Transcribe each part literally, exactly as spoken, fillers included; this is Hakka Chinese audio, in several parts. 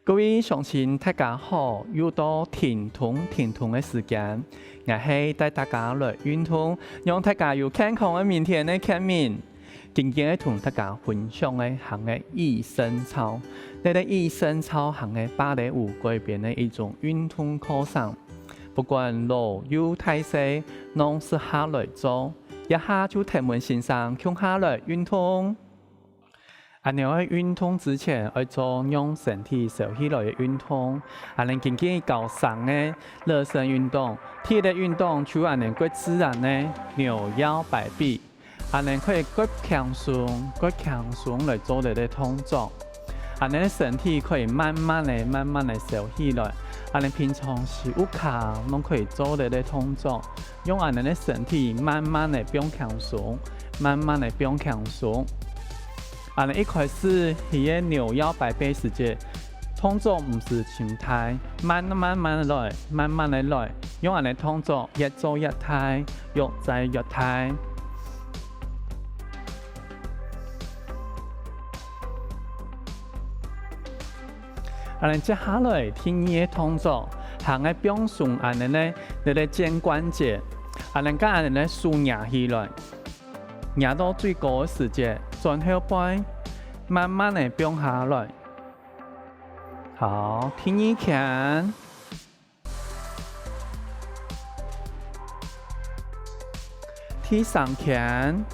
各位鄉親，大家好！又到停動停動个時間，𠊎係帶大家來運動，讓大家有健康个明天个健明。今晡日愛同大家分享个行个毓身操，這个毓身操行个芭蕾舞改編个一種運動課程。不管老幼大細，攏適合來做。這下就跈等先生共下來運動。 恁樣愛運動之前，愛做讓身體燒起來个運動。𠊎等今晡日教三个熱身運動，第一个運動就恁樣較自然个扭腰擺臂，恁樣可以較輕鬆、較輕鬆來做這个動作。恁樣身體可以慢慢个、慢慢个燒起來。恁樣平常時屋下攏可以做這个動作，用恁樣个身體慢慢个放輕鬆，慢慢个放輕鬆。 恁樣一開始，佢个扭腰擺臂時節，動作毋使盡大，慢慢慢來，慢慢个來，用恁樣動作越做越大，越做越大。恁樣接下來第二个動作，行个放鬆恁樣个，這个肩關節，恁樣摎恁樣个手擎起來。 擎到最高个時節，轉後背，慢慢个放下來。好，第二圈，第三圈，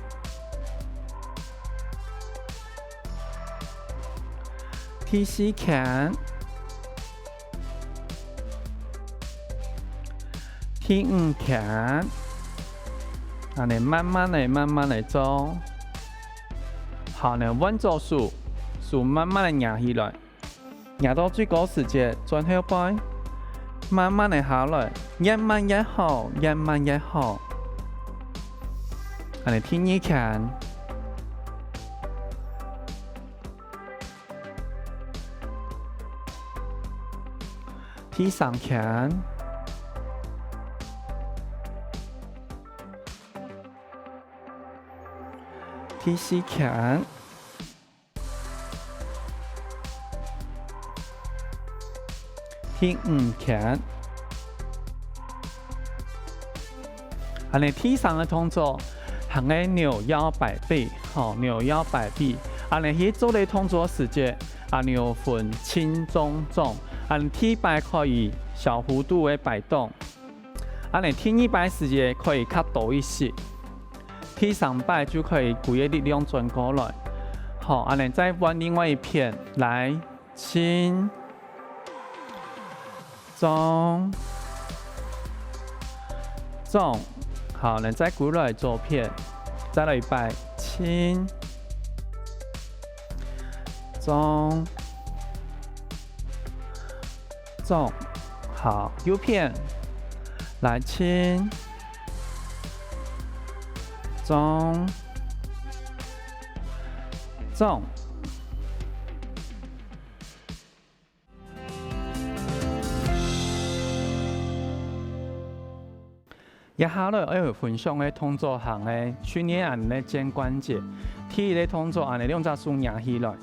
第四圈， 第五圈，恁樣慢慢个、慢慢个做。好，恁樣換做手，手慢慢个擎起來，擎到最高時節，轉後背，慢慢个下來，越慢越好，越慢越好。恁樣第二圈， 第三圈，第四圈，第五圈。恁樣第三个動作，行个扭腰擺臂，吼，扭腰擺臂。恁樣去做這動作時節， 恁樣有分輕重重，恁樣第一擺可以小幅度个擺動，恁樣第二擺時節可以較多一息，第三擺就可以歸个力量轉過來。好，恁樣再換另外一片，來，輕， 重，重。好，恁樣再歸來左片，再來一擺，輕，重，重。好，右片，來，輕，重，重。 這下來愛分享个動作行个訓練𠊎等个肩關節。第一个動作，𠊎等兩隻手擎起來。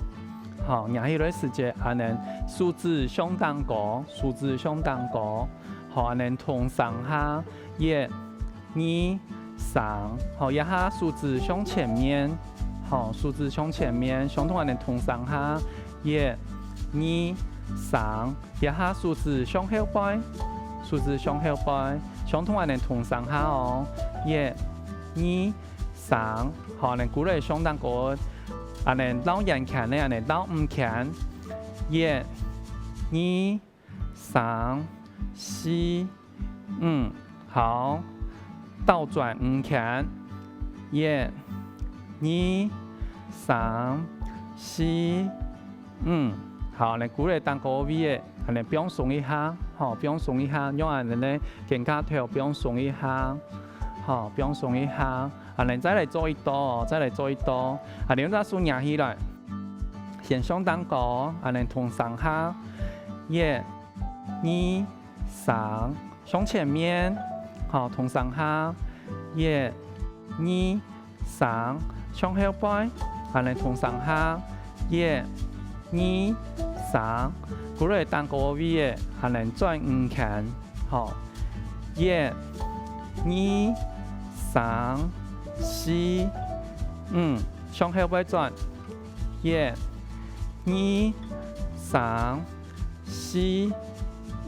好，擎起來時節，𠊎等手指向頂高，手指向頂高。好，𠊎等動三下，一、 二、三。好，這下手指向前面，好，手指向前面，相同恁樣動三下，一、二、三。這下手指向後背，手指向後背，相同恁樣動三下哦，一、二、三。好，恁樣跍落上頂高，恁樣繞圓圈个，恁樣繞五圈，一、二、 三、四、五。好，倒轉五圈，一、二、三、四、五。好，恁樣跍落當高个位仔，恁樣放鬆一下，吼，放鬆一下，用恁樣个肩胛頭放鬆一下，吼，放鬆一下。恁樣再來做一到哦，再來做一到。恁樣兩隻手擎起來，先上當高，恁樣動三下，一、 二、三，向前面，好，動三下，一、二、三，向後背，恁樣動三下，一、二、三，跍落去頂高个位仔，還能轉五圈，吼。一、二、三、四、五，向後背轉。一、二、三、四、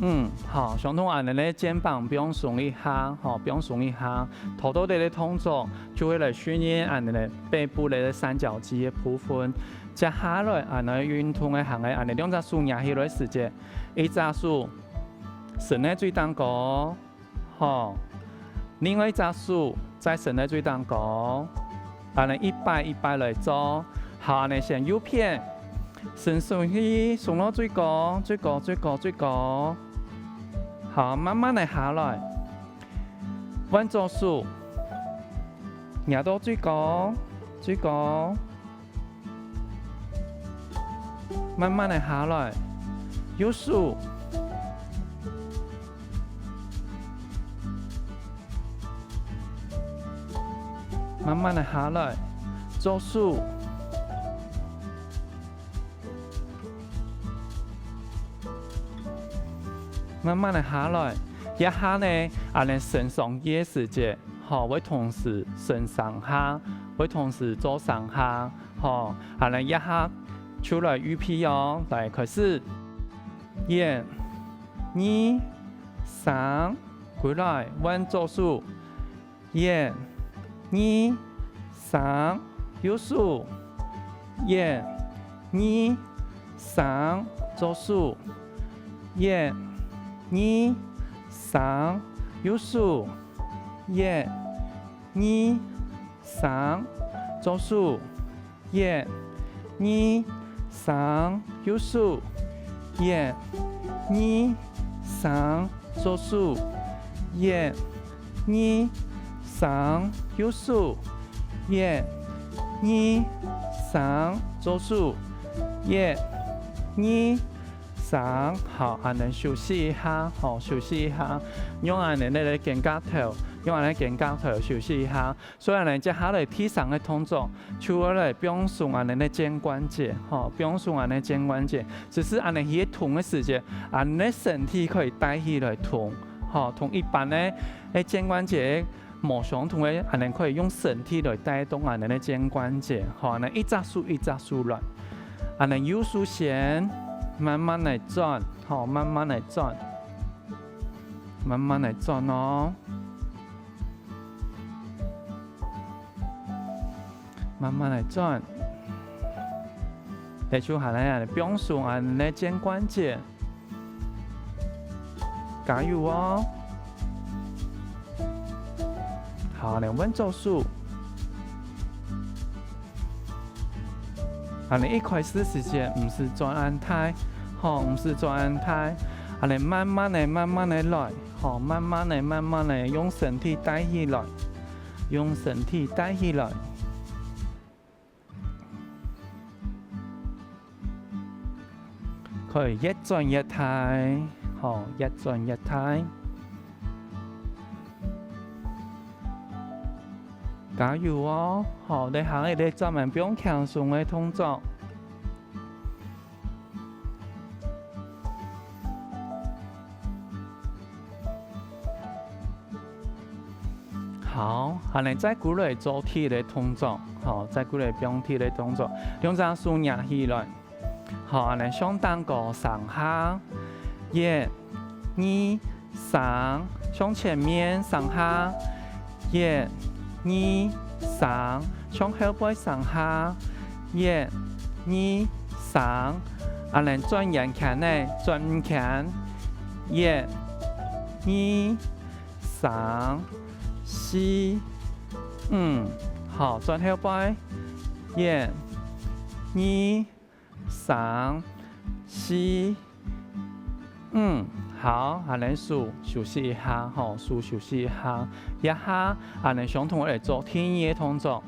五，好，相同恁樣个肩膀放鬆一下，吼，放鬆一下，頭到底个動作就會來訓練恁樣个背部个三角肌个部分。 接下來，恁樣運動个行个，恁樣兩隻手擎起來時節，一隻手伸到最頂高，吼，另外一隻手再伸到最頂高，恁樣一擺一擺來做。好，恁樣先右片，伸手去，伸到最高，最高，最高，最高。好，慢慢个下來，換左手，擎到最高，最高。 慢慢个下來，右手，慢慢个下來，左手，慢慢个下來。這下呢，恁樣伸上去个時節，吼，會同時伸三下，會同時做三下。 好，恁樣這下就來預備哦，來，開始。一、二、三，過來，換左手。一、二、三，右手。一、二、三，左手。一、二、三，右手。一、二、三，左手。 一、二、三，右手。一、二、三，左手。一、二、三，右手。一、二、三，左手。一、二、三，好，恁樣休息一下，好，休息一下，用恁樣个肩胛頭，用恁樣个肩胛頭休息一下。 所以呢，接下來第三个動作，就會來放鬆恁樣个肩關節，吼，放鬆恁樣个肩關節。只是恁樣去動个時節，恁樣身體可以帶起來動，吼，同一般个，个肩關節無相同个，恁樣可以用身體來帶動恁樣个肩關節，吼，恁樣一隻手一隻手來，恁樣右手先，慢慢來轉，吼，慢慢來轉，慢慢來轉哦。 慢慢來轉。這就還來放鬆恁樣个肩關節。加油哦！好，來換左手。恁樣一開始時節毋使轉恁大，吼，毋使轉恁大。恁樣慢慢个、慢慢个來，吼，慢慢个、慢慢个用身體帶起來。 用身體帶起來。可以越轉越大，吼，越轉越大。加油哦！好，這下你這轉慢放輕鬆个動作。 好，恁樣再過來做第一个動作，好，再過來放第一个動作，兩隻手擎起來，好，恁樣向頂高三下，一、二、三，向前面三下，一、二、三，向後背三下，一、二、三，恁樣轉圓圈呢，轉五圈，一、二、 三、四、五，好，轉後背，一、二、三、四、五，好，恁樣手休息一下，吼，手休息一下。這下恁樣相同來做第二个動作，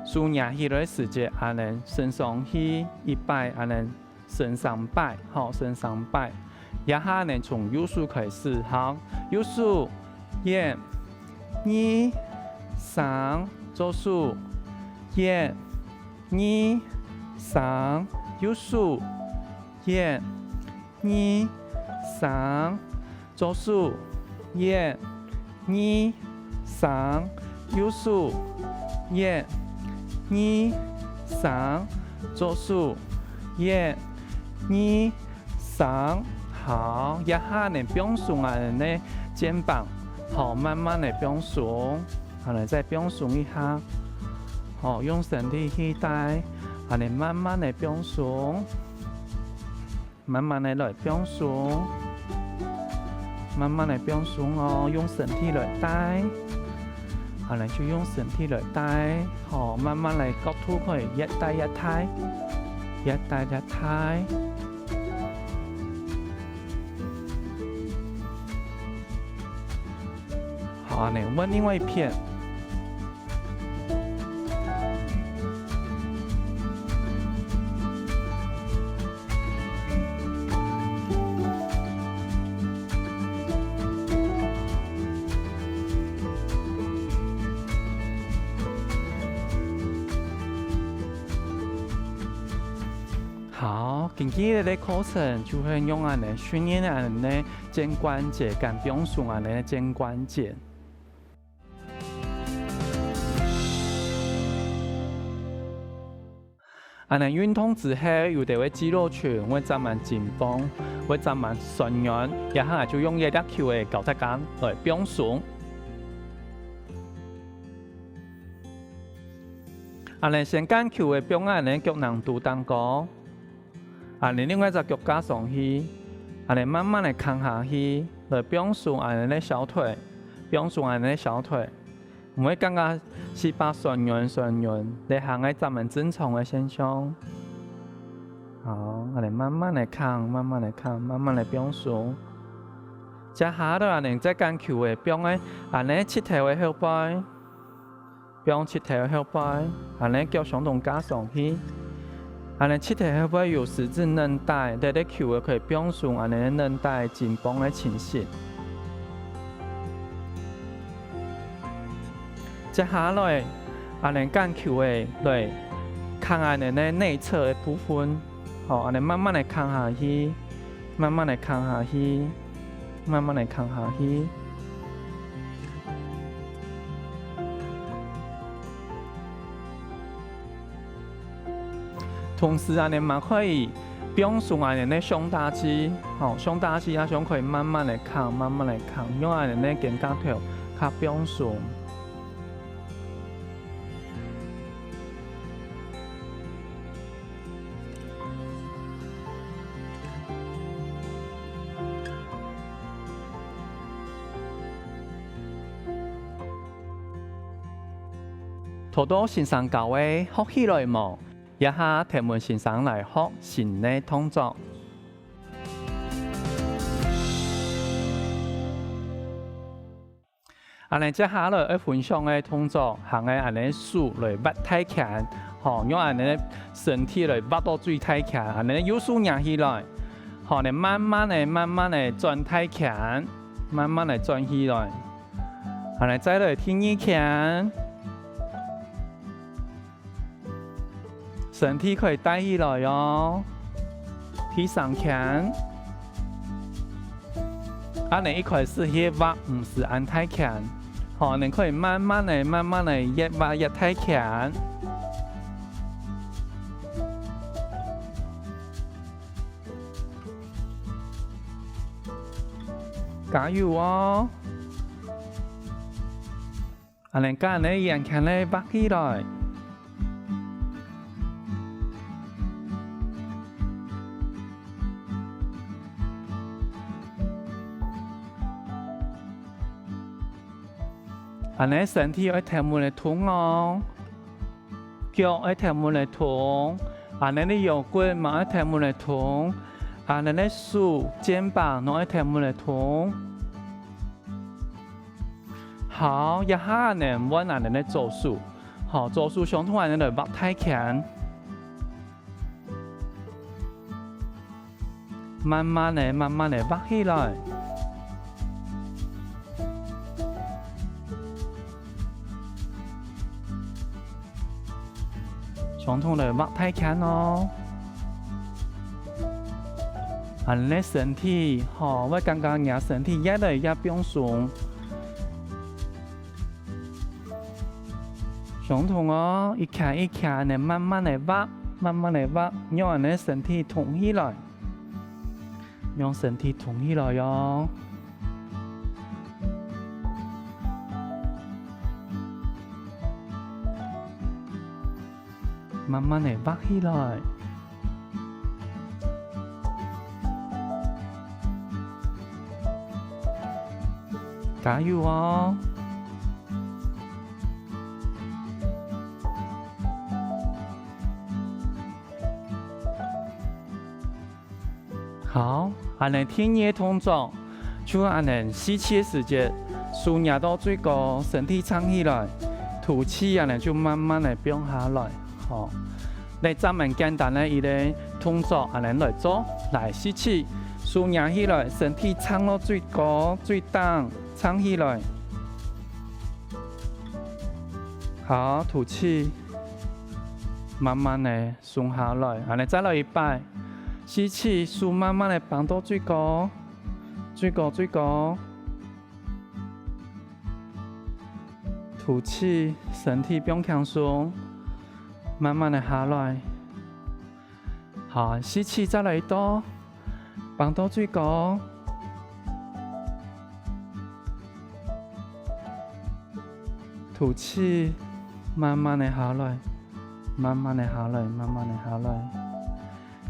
手擎起來个時節，恁樣伸上去一擺，恁樣 伸三擺，吼，伸三擺。這下呢，從右手開始，好，右手，一、二、三，左手，一、二、三，右手，一、二、三，左手，一、二、三，右手，一、二、三，左手，一、二、三。好，這下呢，放鬆𠊎等个肩膀，好，慢慢个放鬆，好，來再放鬆一下，好，用身體去帶，恁呢慢慢个放鬆。 慢慢个來放鬆，慢慢个放鬆哦，用身體來帶，好，來就用身體來帶，好，慢慢个角度可以越帶越大，越帶越大。好，恁呢換另外一片。 好，今日个課程就係用恁呢訓練恁呢肩關節，跟放鬆恁呢肩關節。 恁呢運動之後，有兜个肌肉群會漸慢緊繃，會漸慢痠軟，這下就用這粒球仔教大家來放鬆。恁呢先將球仔放恁呢腳囊肚頂高。 恁呢另外隻腳架上去，恁呢慢慢个囥下去，來放鬆恁呢个小腿，放鬆恁呢个小腿，毋會感覺四百痠軟痠軟，這下係正常个現象。好，恁呢慢慢个囥，慢慢个囥，慢慢个放鬆。接下來恁呢再將球仔放个恁呢膝頭个後背。 放膝頭後背，恁呢腳相同架上去。恁呢膝頭後背有十字韌帶，這兜球仔可以放鬆恁呢韌帶緊繃个情形。接下來，恁呢將球仔來囥恁呢个內側个部分。 好，恁呢慢慢个囥下去，慢慢个囥下去，慢慢个囥下去。同時恁呢嘛可以放鬆恁呢个上大肌，好，上大肌啊，想可以慢慢个囥，慢慢个囥，用恁呢个肩胛頭較放鬆。 討到先生教个學起來無？這下𢯭問先生來學新个動作。 恁呢接下來愛分享个動作，行个恁呢手來斡大拳，吼，用恁呢身體來斡到最大拳，恁呢右手擎起來，吼，你慢慢个、慢慢个轉大拳，慢慢个轉起來，恁呢再來第二拳。 身體可以帶起來哦。第三拳。恁呢一開始去斡毋使恁大拳，吼，你可以慢慢个、慢慢个越斡越大拳。加油哦！ 恁呢，將你个圓圈仔畫起來。恁呢身體愛𢯭穩个動哦，腳愛𢯭穩个動，恁呢你腰骨嘛愛𢯭穩个動，恁呢你手、肩膀攏愛𢯭穩个動。 好，這下呢換恁呢个左手，好，左手相同恁呢來畫大拳。慢慢个、慢慢个畫起來。相同來畫大拳哦。恁呢身體，吼，會感覺若身體越來越放鬆。相同哦，一徛一徛恁呢慢慢个畫，慢慢个畫，讓恁呢身體動起來，讓身體動起來哦。 慢慢个畫起來。加油哦！好，恁呢第二个動作，就恁呢吸氣个時節，手擎到最高，身體撐起來，吐氣恁呢就慢慢个放下來，吼。來，正蠻簡單个一個動作，恁呢來做。來，吸氣，手擎起來，身體撐到最高、最頂，撐起來。好，吐氣，慢慢个 鬆下來，恁呢再來一擺。吸氣，手慢慢个放到最高，最高，最高。吐氣，身體放輕鬆，慢慢个下來。好，吸氣，再來一到，放到最高。 吐氣，慢慢个下來，慢慢个下來，慢慢个下來。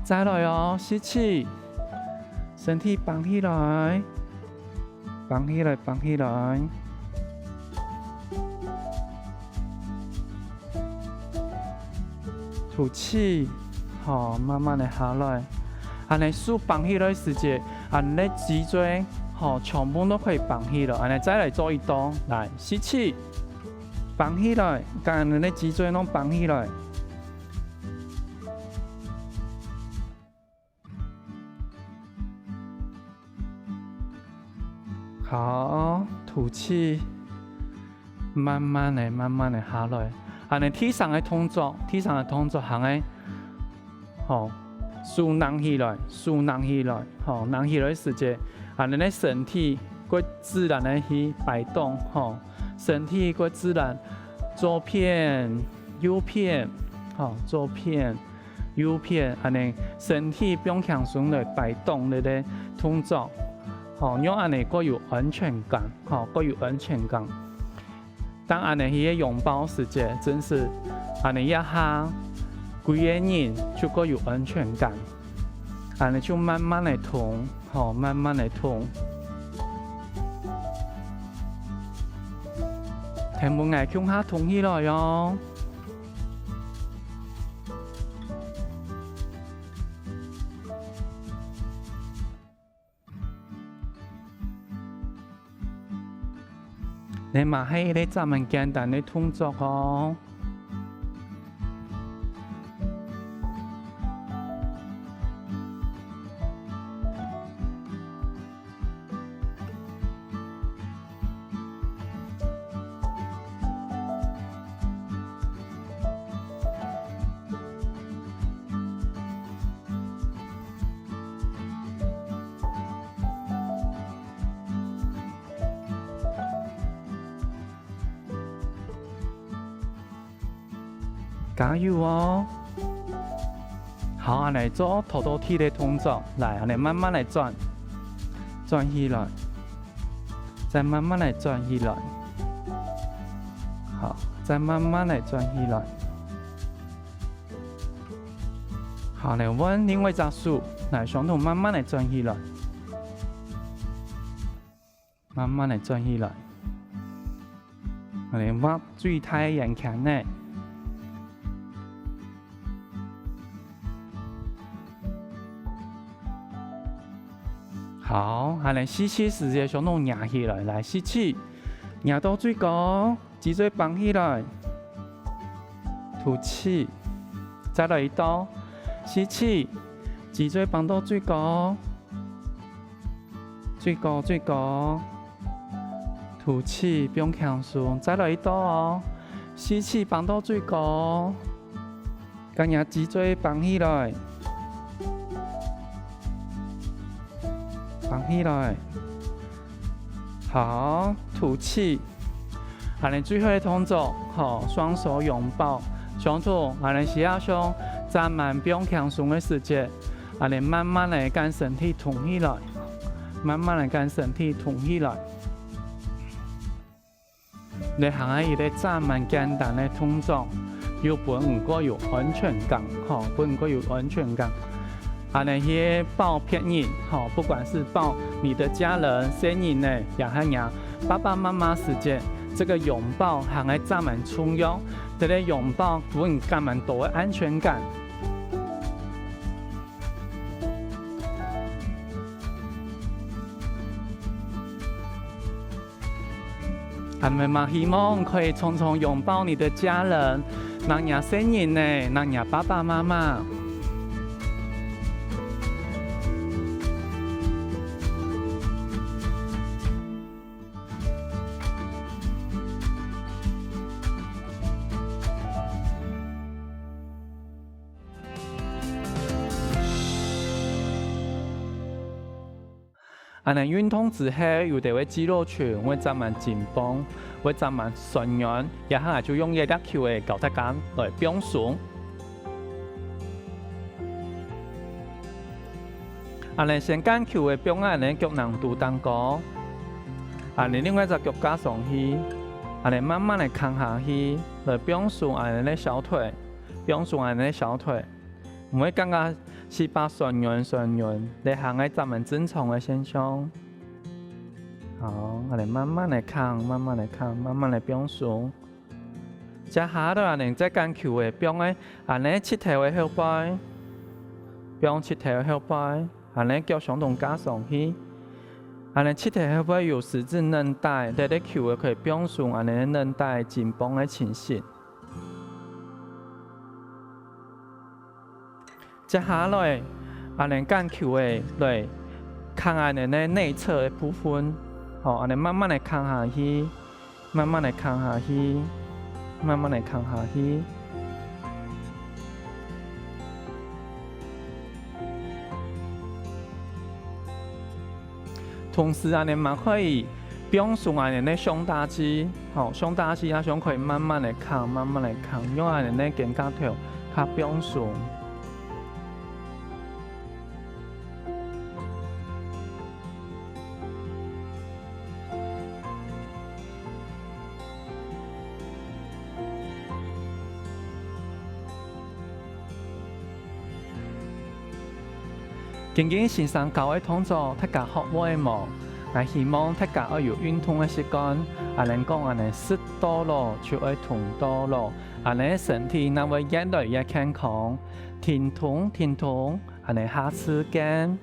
再來哦，吸氣，身體繃起來，繃起來，繃起來。吐氣，好，慢慢个下來。恁呢手繃起來時節，恁呢脊椎，好，全部都可以繃起來。恁呢再來做一到，來， 吸氣，繃起來，將你个脊椎攏繃起來。好，吐氣，慢慢个、慢慢个下來。恁呢第三個動作，第三個動作還係 好，手擎起來，手擎起來，好，擎起來个時節，恁呢个身體會自然个去擺動，好，身體會自然左片、右片，好，左片、右片，恁呢身體放輕鬆來擺動這個動作，好，讓恁呢較有安全感，好，較有安全感。 當恁呢去个擁抱時節，真實恁呢一下，歸個人就較有安全感。恁呢就慢慢个動，好，慢慢个動。跈分𠊎共下動起來哦。 這嘛係一個正蠻簡單个動作哦。 加油哦！好，恁呢做頭到底个動作，來，恁呢慢慢來轉，轉起來，再慢慢來轉起來。好，再慢慢來轉起來。好，來換另外一隻手，來，相同慢慢來轉起來。 慢慢來轉起來。恁呢畫最大圓圈呢。好，恁呢吸氣時節，相同擎起來，來，吸氣，擎到最高， 脊椎繃起來，吐氣，再來一到，吸氣，脊椎繃到最高，最高，最高，吐氣，放輕鬆，再來一到哦，吸氣，繃到最高， 將若脊椎繃起來。放起來。好，吐氣。恁呢最後个動作，吼，雙手擁抱，相同，恁呢試下想，再慢放輕鬆个時節，恁呢慢慢个將身體動起來，慢慢个將身體動起來。 這還係一個正蠻簡單个動作，又分你較有安全感，吼，分你較有安全感。恁呢去抱別人，吼，不管是抱你的家人、細人仔，也係若爸爸媽媽時節，這個擁抱還係正蠻重要。這個擁抱分你加蠻多个安全感。 恁呢嘛希望可以常常擁抱你的家人，若若細人仔，若若爸爸媽媽。 恁呢運動之後，有兜个肌肉群會正蠻緊繃，會正蠻痠軟，這下就用這粒球仔教大家來放鬆。恁呢先將球仔放在恁呢腳囊肚頂高，恁呢另外一隻腳架上去，恁呢慢慢个囥下去，來放鬆恁呢个小腿，放鬆恁呢个小腿。 毋會感覺四百痠軟痠軟，這還係正蠻正常个現象。好，𠊎兜慢慢个囥，慢慢个囥，慢慢个放鬆。接下來，恁呢再將球仔放在恁呢膝頭个後背，放膝頭个後背，恁呢腳相同架上去。恁呢膝頭後背有十字韌帶，這兜球仔可以放鬆恁呢韌帶緊繃个情形。 接下來，恁呢將球仔來囥恁呢个內側个部分，吼，恁呢慢慢个囥下去，慢慢个囥下去，慢慢个囥下去。 同時恁呢嘛可以放鬆恁呢个上大肌，吼，上大肌也想可以慢慢个囥，慢慢个囥，讓恁呢个肩胛頭較放鬆。 今日先生教个動作，大家學會無？𠊎希望大家愛有運動个習慣，恁呢講恁呢食到老就愛動到老，恁呢身體正會越來越健康。停動，停動，恁呢下次見。